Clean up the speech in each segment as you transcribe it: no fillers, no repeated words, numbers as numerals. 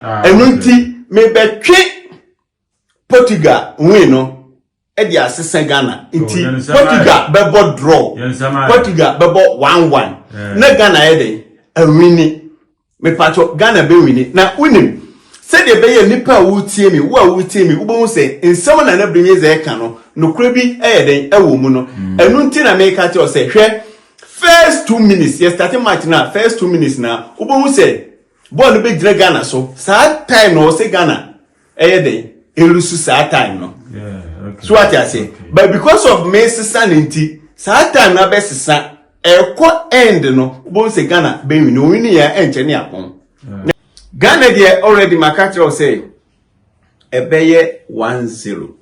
Ɛno nti mebɛtwe Portugal win no de asesa Ghana. Nti Portugal bɛbɔ draw. Portugal bɛbɔ 1-1. Na Ghana yɛ dɛn? Awini. Mepatwɔ Ghana bɛwini. Na wonim sɛdeɛ ɛbɛyɛ nipa a wotie mi, wo a wotie mi, wobɛhu sɛ nsɛm na Nana Ebenezer ɛka no, nokorɛ bi ɛyɛ dɛn ɛwɔ mu no. Ɛno nti na meka kyerɛ sɛ hwɛ, first 2 minutes yɛ start match na first 2 minutes na wobɛhu sɛ bɔɔl no bɛgyina Ghana so. Saa time na ɔsɛ Ghana ɛyɛ dɛn? Ɛlose saa time no. So wate ase? But because of me sesa ne nti, saa time na bɛsesa ɛkɔ end no, wobɛhu sɛ Ghana bɛwini. Owini yɛ ɛnkyɛ ne apɔn Ghana deɛ, already maka kyerɛ wo sɛ ɛbɛyɛ 1-0.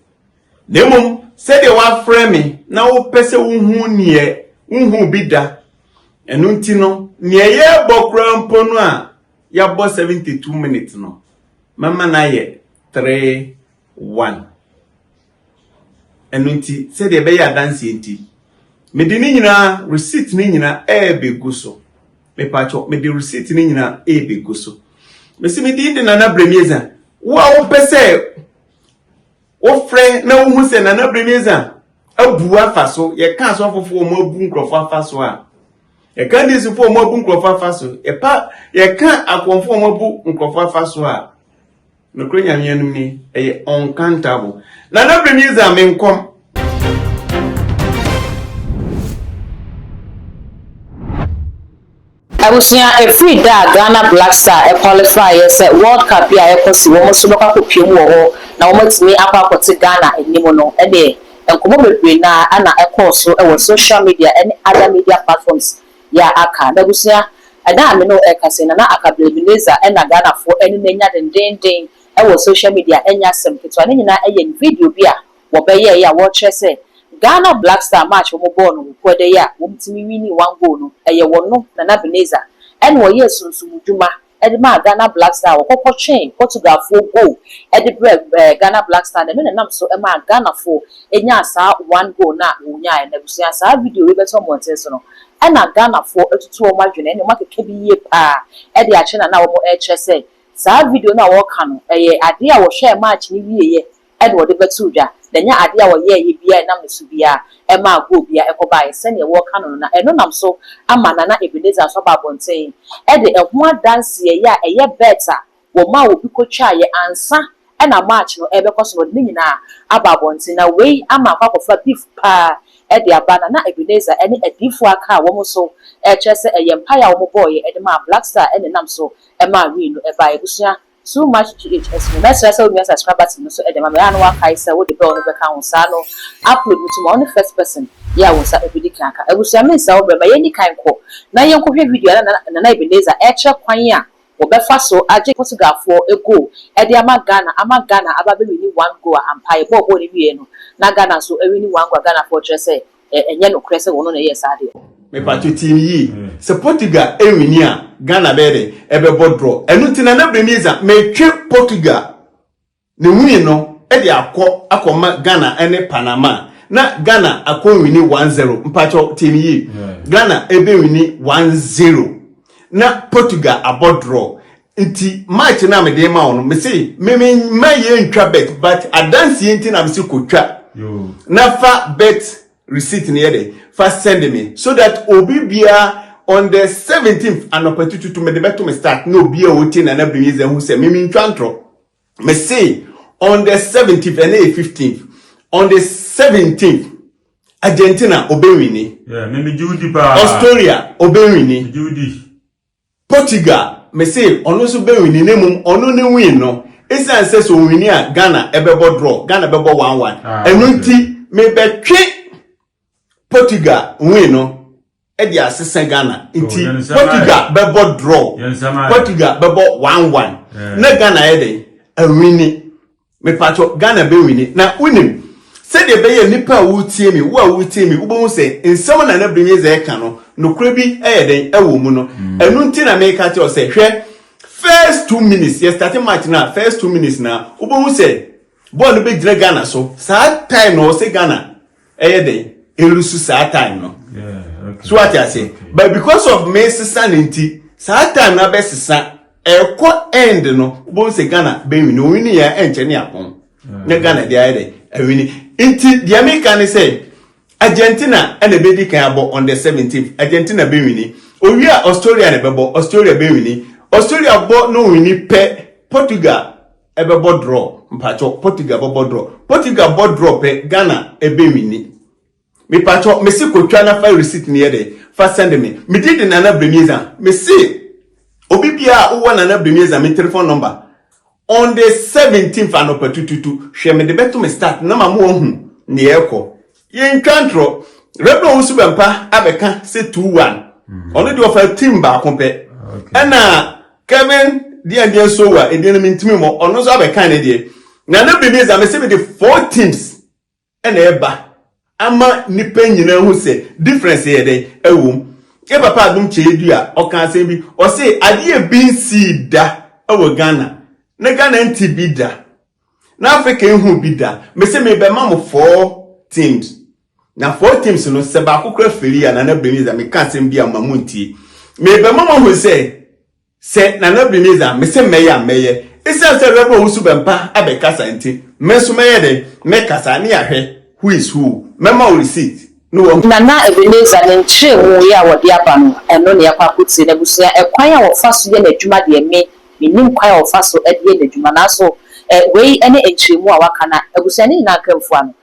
Na mmom sɛdeɛ wafrɛ me na wopɛ sɛ wohu neɛ wohu bi da, ɛno nti no neɛ yɛbɔ koraa mpo no a yɛabɔ 72 minutes no, mɛma no ayɛ 3-1. Ɛno nti sɛdeɛ ɛbɛyɛ adanseɛ nti, mede ne nyinaa receipt ne nyinaa ɛɛbɛgu so. Mepatwɔ, mede receipt ne nyinaa ɛɛbɛgu so. Mesi me din de Nana Bremieza. Wo a wopɛ sɛ wofrɛ na wohu sɛ Nana Bremieza abu afa so, yɛka asɔfofoɔ ɔmo abu nkurɔfoɔ afa so a, yɛka ndisifoɔ ɔmo abu nkurɔfoɔ afa so, yɛpa yɛka akɔnfoɔ ɔmo abu nkurɔfoɔ afa so a, nokorɛ Nyame anim ni, ɛyɛ uncountable. Nana Bremieza me nkɔm. Abusua, efiri da a Ghana Black Star ɛqualify yɛ sɛ World Cup yi a ɛkɔ si wɔn nso bɛkɔ akɔpie mu wɔ hɔ na wɔn atumi akɔ akɔte Ghana anim no, ɛdeɛ nkɔmɔ bebree na ana ɛkɔɔ so ɛwɔ social media ɛne other media platforms yɛ a aka. Na abusua, ɛda a me no ɛka sɛ Nana Akabila Ebenezer ɛna Ghanafoɔ ɛne n'anya dendenden ɛwɔ social media, ɛnya asɛm ketewa ne nyinaa ɛyɛ video bi a wɔbɛyɛ yɛ a wɔrekyerɛ sɛ Ghana Black Star match wɔn bɔɔl no wɔ yi a wɔn tumi wini one goal no, ɛyɛ wɔn no Nana Ebenezer ɛna wɔyɛ sunsum dwuma ɛde maa Ghana Black Star, wɔkɔkɔ twɛn Portugalfoɔ goal ɛde brɛ Ghana Black Star, na ɛno na nam so ɛmaa Ghanafoɔ enya saa one goal na wɔnyaeɛ. Na abusua, saa video yi bɛtɔ mmɔnten so no, ɛna Ghanafoɔ atutu wɔn adwene ɛne wɔn akeka bi yie paa ɛde akyerɛ na wɔn ɛrekyerɛ sɛ saa video no a wɔreka no ɛyɛ adeɛ a wɔhwɛɛ match no wieɛ ɛna wɔde bɛto dwa, na nyɛ adeɛ a wɔyɛɛyɛ biara ɛnam ne so biara ɛmaa goal biara ɛkɔbaeɛ sɛnea wɔreka no. Na ɛno nam so ama Nana Ebenezer nso aba abɔnten ɛde ɛho adanseɛ yɛ a ɛyɛ bet a wɔn a obi kɔtwaeɛ ansa ɛna match no ɛbɛkɔ so no, wɔde ne nyinaa aba abɔnten. Na wei ama akɔ akɔfa beef paa ɛde aba. Nana Ebenezer ɛne adiifoɔ aka a wɔn nso ɛkyerɛ sɛ ɛyɛ mpaeɛ a wɔn bɔɔyɛ ɛde maa Black Star ɛne nam so ɛmaa win no ɛbaeɛ. Abusua, Too Much GH ɛso, mɛsrɛ sɛ womia subscribe button no so ɛde ma me a, na wakae sɛ wode bell no bɛka ho saa no upload no to ma ɔne first person yɛ a wo nsa ɛbɛdi kan aka. Abusua, me nsa wo brɛ ma yɛnni kan kɔ na yɛnkɔhwɛ video a Nana Ebenezer ɛkyerɛ kwan a wɔbɛfa so agye Portugalfoɔ goal ɛde ama Ghana, ama Ghana aba bɛwini one goal a ampa yɛbɔɔ bɔɔl no wie no na Ghana nso awini one goal a Ghanafoɔ kyerɛ sɛ ɛnyɛ nokorɛ sɛ wɔn na ɛyɛ saa deɛ. Mepatwo, team yi sɛ Portugal ɛwini a, Ghana bɛyɛ dɛ ɛbɛbɔ draw. Ɛno nti Nana Ebenezer metwe Portugal ne win no ɛde akɔ akɔma Ghana ɛne Panama na Ghana akɔ wini 1-0. Mpatwo, team yi Ghana ɛbɛwini 1-0 na Portugal abɔ draw. Nti match na mede ma wo no, mese meme ma yɛ ntwa bet, but adanseɛ nti na mese kotwa na fa bet receipt ne yɛ de fa send me so that obi biara on the 17th anɔpa tututu mede bɛto me start na obi a ɔtie Nana Ebenezer hu sɛ meme ntwa ntorɔ. Mese on the 17th, ɛne yɛ 15th, on the 17th Argentina obɛwini. Yeah, me me gye paa. Australia obɛwini. Gye di. Portugal, mese ɔno nso bɛwini, ne mmom ɔno ne win no, ɛsiane sɛ owini a, Ghana ɛbɛbɔ draw, Ghana bɛbɔ 1-1. Ɛno nti mebɛtwe Portugal win no ɛde asesa Ghana. Nti Portugal bɛbɔ draw, Portugal bɛbɔ 1-1 na Ghana yɛ dɛ awini. Mepatwɔ, Ghana bɛwini. Na wonim sɛdeɛ ɛbɛyɛ nipa a wotie mi, wo a wotie mi, wobɛhu sɛ nsɛm na Nana Ebenezer ɛka no, nokorɛ bi ɛyɛ dɛn ɛwɔ mu no. Ɛno nti na meka kyerɛ sɛ hwɛ, first 2 minutes yɛ start match na first 2 minutes na wobɛhu sɛ bɔɔl no bɛgyina Ghana so. Saa time na ɔsɛ Ghana ɛyɛ dɛn? Ɛlose saa time no. So wate ase? But because of me sesa ne nti, saa time na bɛsesa. Ɛkɔ end no, wobɛhu sɛ Ghana bɛwini. Owini yɛ ɛnkyɛ ne apɔn. Na Ghana de ayɛ dɛ awini. Nti deɛ meka ne sɛ Argentina ɛna ɛbɛdi kan abɔ on the 17th. Argentina bɛwini. Owie a Australia na ɛbɛbɔ. Australia bɛwini. Australia bɔ no wini pɛ, Portugal ɛbɛbɔ draw. Mpakyɛw, Portugal bɛbɔ draw. Portugal bɔ draw pɛ, Ghana ɛbɛwini. Mepatwɔ, mesi kotwa na fa receipt ni yɛ de fa send me. Me di de Nana Bremieza. Mesi obi bia a wowɔ Nana Bremieza me telephone number on the 17th anɔpa tututu, hwɛ, mede bɛto me start na ma mo ahu nea ɛkɔ. Yɛntwa ntorɔ. Reverend Owusu Bɛmpa abɛka sɛ 2-1. Ɔno deɛ ɔfa team baako pɛ. Ɛna Kevin deɛ nso wa ɛdeɛ no mentumi mmɔ, ɔno nso abɛka ne deɛ. Nana Bremieza, mese mede four teams ɛna ɛba ama nipa nyinaa hu sɛ difference yɛ dɛn ɛwɔ mu. Yɛ papa Adom Kyɛ du a ɔka asɛm bi, ɔse adeɛ bi nsii da ɛwɔ Ghana na Ghana nti bi da na Africa ehu bi da. Mese mebɛma mo four teams, na four teams no, sɛ baako kora firi a, Nana Bremiza meka asɛm bi a ma mo ntie. Mebɛma mo ahu sɛ Nana Bremiza mese mmɛyɛ a mɛyɛ. Esiane sɛ Reverend Owusu Bɛmpa abɛkasa nti, me nso mɛyɛ dɛ mɛkasa ne yɛahwɛ who is who. Mɛma wo receipt ne wɔn. Nana Ebenezer ne nkyerɛmu yi a wɔde aba no, ɛno ne yɛakɔ akɔtie. N'abusua, ɛkwan a wɔfa so yɛ n'adwuma deɛ, me menim kwan a wɔfa so de yɛ n'adwuma, nanso wei ne nkyerɛmu a waka. Na abusua ne nyinaa nkamfua no,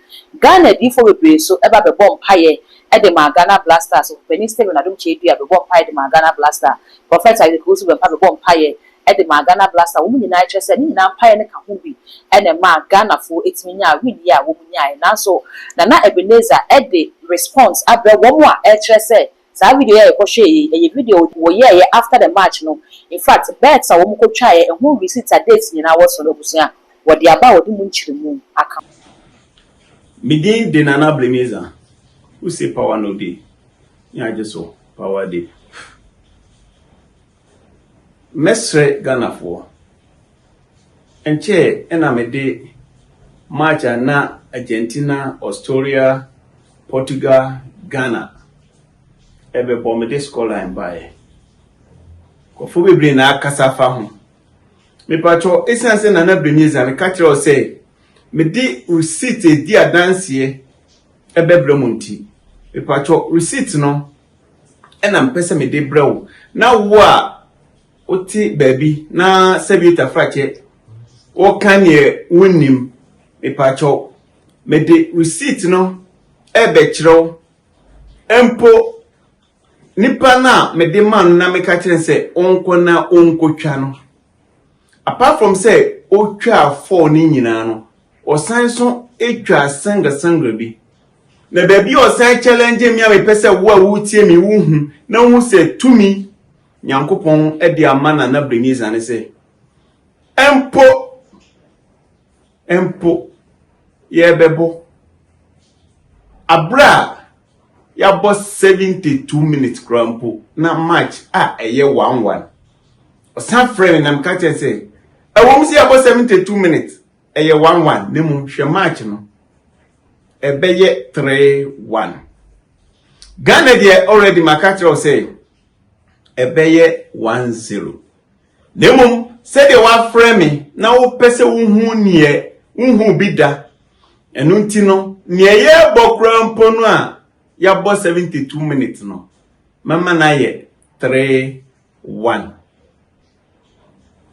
Ghana adiifoɔ bebree so ɛba bɛbɔ mpaeɛ de ma Ghana Black Stars. Ɔpanin Stephen Adom Kyei-Duah bɛbɔ mpaeɛ de ma Ghana Black Stars. Prophet Isaac Owusu Bɛmpa bɛbɔ mpaeɛ de ma Ghana Black Stars. Wɔn nyinaa kyerɛ sɛ ne nyinaa mpaeɛ no ka ho bi ɛna maa Ghanafoɔ etumi nyaa win yi a wɔn nyaeɛ. Nanso Nana Ebenezer de response abrɛ wɔn a ɛkyerɛ sɛ saa video yi a yɛkɔhwɛ yi, ɛyɛ video wɔyɛɛyɛ after the match no. In fact, bets a wɔn kɔtwaeɛ, ɛho receipt a date nyinaa wɔ so no, abusua, wɔde aba a wɔde mu nkyerɛmu aka. Me din de Nana Bremieza. Who say power no dey? Ní agye so power dey. Mɛsrɛ Ghanafoɔ. Nkyɛn ɛna mede match a na Argentina, Australia, Portugal, Ghana ɛbɛbɔ, mede scoreline baeɛ. Nkurɔfoɔ bebree na akasa fa ho. Mepatwɔ, esiane sɛ Nana Bremieza meka kyerɛ wo sɛ mede receipt edi adanseɛ ɛbɛbrɛ mu nti, mepatwɔ, receipt no ɛna mpɛ sɛ mede brɛ wo, na wo a wote baabi na sɛbi tafrakyɛ wɔka neɛ wonnim, mepatwɔ, mede receipt no ɛbɛkyerɛ wo. Mpo nipa no a mede ma no na meka kyerɛ sɛ ɔnkɔ na ɔnkɔtwa no, apart from sɛ ɔtwa four ne nyinaa no, ɔsan so atwa single single bi. Na baabi a ɔsan challenge mi a mepɛ sɛ wo a wotie mi wohu na wohu sɛ tumi Nyankopɔn de ama Nana Bremieza ne sɛ mpo yɛbɛbɔ abere a yɛabɔ 72 minutes koraa mpo na match a ɛyɛ 1-1, ɔsan frɛ me na meka kyerɛ sɛ ɛwɔ mu sɛ yɛabɔ 72 minutes ɛyɛ 1-1, na mmom hwɛ, match no ɛbɛyɛ 3-1. Ghana deɛ, already maka kyerɛ wo sɛ ɛbɛyɛ 1-0, na mmom sɛdeɛ wafrɛ me na wopɛ sɛ wohu neɛ wohu bi da, ɛno nti no, neɛ yɛrebɔ koraa mpo no a yɛabɔ 72 minutes no, mɛma no ayɛ 3-1.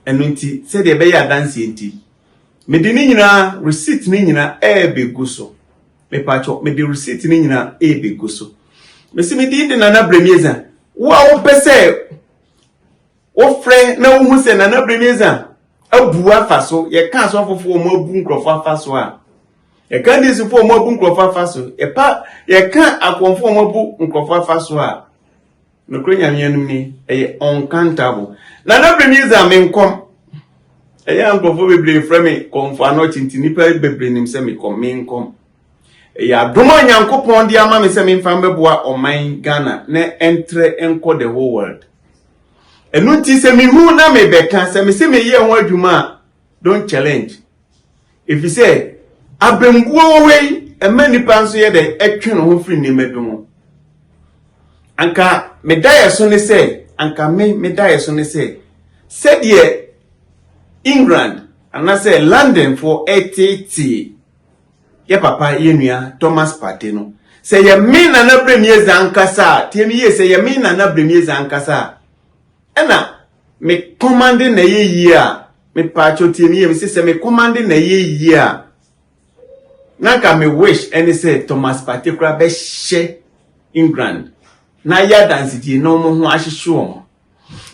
Ɛno nti, sɛdeɛ ɛbɛyɛ adanseɛ nti, mede ne nyinaa receipt ne nyinaa ɛɛbɛgu so. Mepatwɔ, mede receipt ne nyinaa ɛɛbɛgu so. Mesi me din de Nana Bremieza. Wo a wopɛ sɛ wofrɛ na wohu sɛ Nana Bremieza abu afa so, yɛka asɔfofoɔ ɔmo abu nkurɔfoɔ afa so a, yɛka ndisifoɔ ɔmo abu nkurɔfoɔ afa so, yɛpa yɛka akɔmfoɔ ɔmo abu nkurɔfoɔ afa so a, nokoro Nyame anim ni, ɛyɛ uncountable. Nana Bremieza, me nkɔm ɛyɛ a nkurɔfoɔ bebree frɛ me kɔmfo anɔkye, nti nnipa bebree nim sɛ mekɔm. Me nkɔm ɛyɛ adom a Nyankopɔn de ama me sɛ memfa mbɛboa ɔman Ghana na ɛntrɛ nkɔ the whole world. Ɛno nti, sɛ mehu na mebɛka sɛ mese meyɛ ho adwuma a, don't challenge, ɛfiri sɛ abɛmbuo wɔ hɔ yi, ɛma nnipa nso yɛ dɛ ɛtwe ne ho firi nneɛma bi ho. Anka medaeɛ so ne sɛ, anka me medaeɛ so ne sɛ Sɛdeɛ England anaasɛ Londonfoɔ reteetee yɛ papa yɛ nua Thomas Partey no, sɛ yɛ me Nana Bremieza ankasa a, tie me yie, sɛ yɛ me Nana Bremieza ankasa a, ɛna me kɔmande na ɛyɛ yie a, mepaakyɛw tie me yie, mese sɛ me kɔmande na ɛyɛ yie a, na nka me wish ɛne sɛ Thomas Partey koraa bɛhyɛ England na ayɛ adansedie na wɔn ho ahyehye wɔn.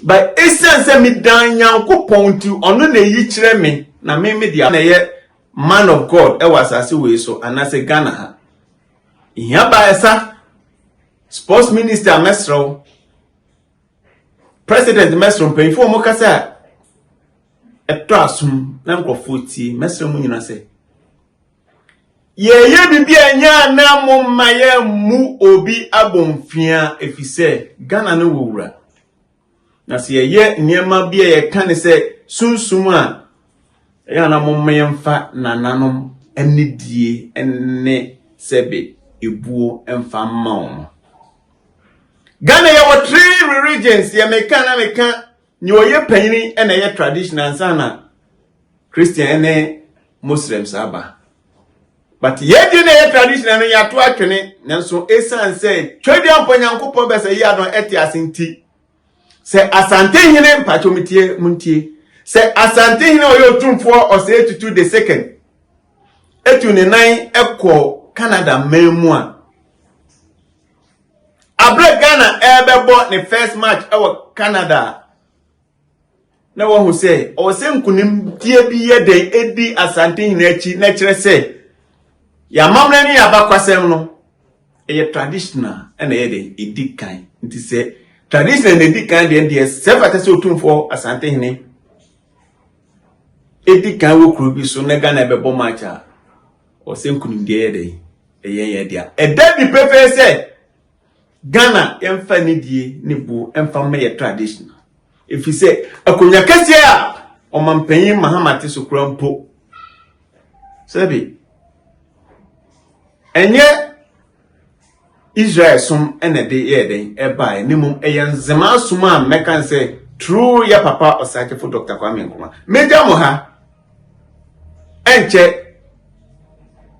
But esiane sɛ medan Nyankopɔn nti, ɔno na eyi kyerɛ me na me me deɛ na ɛyɛ man of God ɛwɔ asase wei so anaasɛ Ghana ha. Ehia baasa, sports minister mɛsrɛ wo, president mɛsrɛ wo, mpanyinfoɔ wɔn kasa a ɛtɔ asom na nkurɔfoɔ tie, mɛsrɛ mo nyinaa sɛ Yɛyɛ biribi a ɛnyɛ a na momma yɛmmu obi abomfia efisɛ Ghana no wɔ wura. Na sɛ yɛyɛ nneɛma bi a yɛka ne sɛ sunsum a ɛyɛ a na momma yɛmfa nananom anidie ne sɛbe ebuo mfa mma wɔn. Ghana yɛwɔ three religions yɛ meka na meka nea ɔyɛ panyini na ɛyɛ traditional ansa na Christian ne Muslims aba. But yɛn na ɛyɛ traditional no yɛato atwene nanso esiane sɛ Tweduampɔ Nyankopɔn bɛsɛ yi adɔn ɛte ase nti sɛ Asante hene mpakyɛ mu tie mu ntie sɛ Asante hene ɔyɛ otumfoɔ Osei Tutu the second etu ne nan ɛkɔ Canada man mu a abere Ghana ɛbɛbɔ ne first match ɛwɔ Canada na wahu sɛ ɔwɔ sɛ nkonimdie bi yɛ dɛn ɛdi Asante hene akyi na kyerɛ sɛ yɛn amammerɛ ne yɛn abakwasɛm no ɛyɛ traditional ɛna ɛyɛ dɛn ɛdi kan nti sɛ traditional na ɛdi kan deɛ deɛ sɛ fata sɛ otumfoɔ Asante hene ɛdi kan wɔ kuro bi so na Ghana ɛbɛbɔ match a ɔwɔ sɛ nkonimdie yɛ dɛn ɛyɛ yɛn dea ɛda bi pefee sɛ Ghana yɛmfa nidie ne buo mfa mma yɛ traditional ɛfiri sɛ akonnwa kɛseɛ a ɔmampanyin Mahama te so kora mpo sɛbi ɛnyɛ Israel som ɛna ɛde yɛɛ dɛn ɛbaeɛ ne mmom ɛyɛ nzema som a mɛka sɛ true yɛ papa ɔsagyefo Dr. Kwame Nkrumah megya mo ha ɛnkyɛ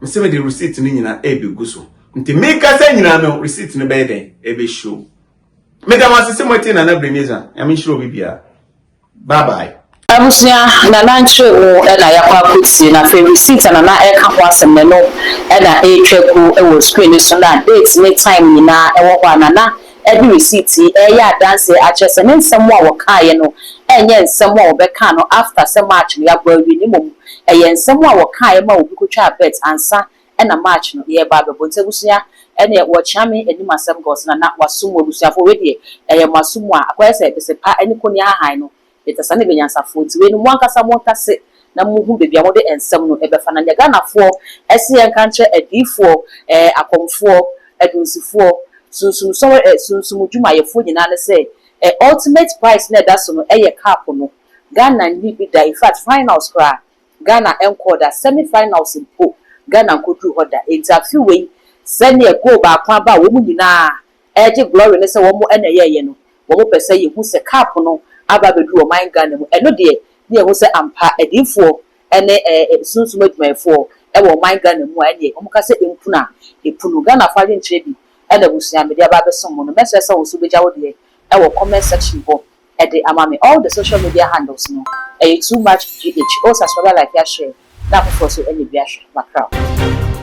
mesɛ mede receipt no nyinaa ɛrebɛgu so nti mekasa nyinaa no receipt no bɛyɛ dɛn ɛbɛhyew meda mo ase sɛ moatie Nana Bremeza Nyame nhyira obi biara bye bye. Abusua, Nana nkyerɛmu na yɛakɔ akɔtie na afei receipt a Nana ɛreka ho asɛm no ɛno na ɛretwa gu wɔ screen no so no a date ne time nyinaa ɛwɔ hɔ a Nana de receipt yi reyɛ adanseɛ akyerɛ sɛ ne nsɛm a wɔkaeɛ no nyɛ nsɛm a wɔbɛkaa no after sɛ match no yɛabɔ awie na mmom ɛyɛ nsɛm a wɔkaeɛ ma obi kɔtwaa bet ansa na match no yɛreba abɛbɔ. Nti abusua ɛneɛ wɔkyea me anim asɛm gɔs na na waso mu abusuafoɔ wei deɛ ɛyɛ mo aso mu a akɔyɛ sɛ besepa ne kɔni ahahan no Yɛtasa ne bɛnyansafoɔ nti wei no mo ankasa montase na mohu baabi a mode nsɛm no bɛfa na nea Ghanafoɔ se yɛnka nkyerɛ adiyifoɔ, eh, akɔmfoɔ, adunsifoɔ, sunsum sɔre eh, sunsum dwumayɛfoɔ nyinaa ne sɛ eh, ultimate price no a ɛda so no yɛ cup no Ghana nni bi da in fact finals koraa Ghana nkɔɔ da, semi finals mpo Ghana nkɔduruu hɔ da enti afe wei sɛdeɛ goal baako aba a wɔn nyinaa regye glory ne sɛ wɔn na ɛyɛɛyɛ no, wɔn pɛ sɛ yɛhu sɛ cup no aba abɛduru ɔman Ghana mu. Ɛno deɛ ne yɛhu sɛ ampa adiyifoɔ ne sunsum adwumayɛfoɔ wɔ ɔman Ghana mu a ɛneɛ wɔn ka sɛ ɛmpunu a ɛpunu. Ghanafoɔ adwenkyerɛ bi na abusua mede aba abɛsom mo no. Mɛsrɛ sɛ wo nso wobɛgya wo deɛ wɔ comment section hɔ de ama me. All the social media handles no ɛyɛ too much GH. O subscribe, like, share na afoforɔ nso anya bi ahwɛ. Makra wo.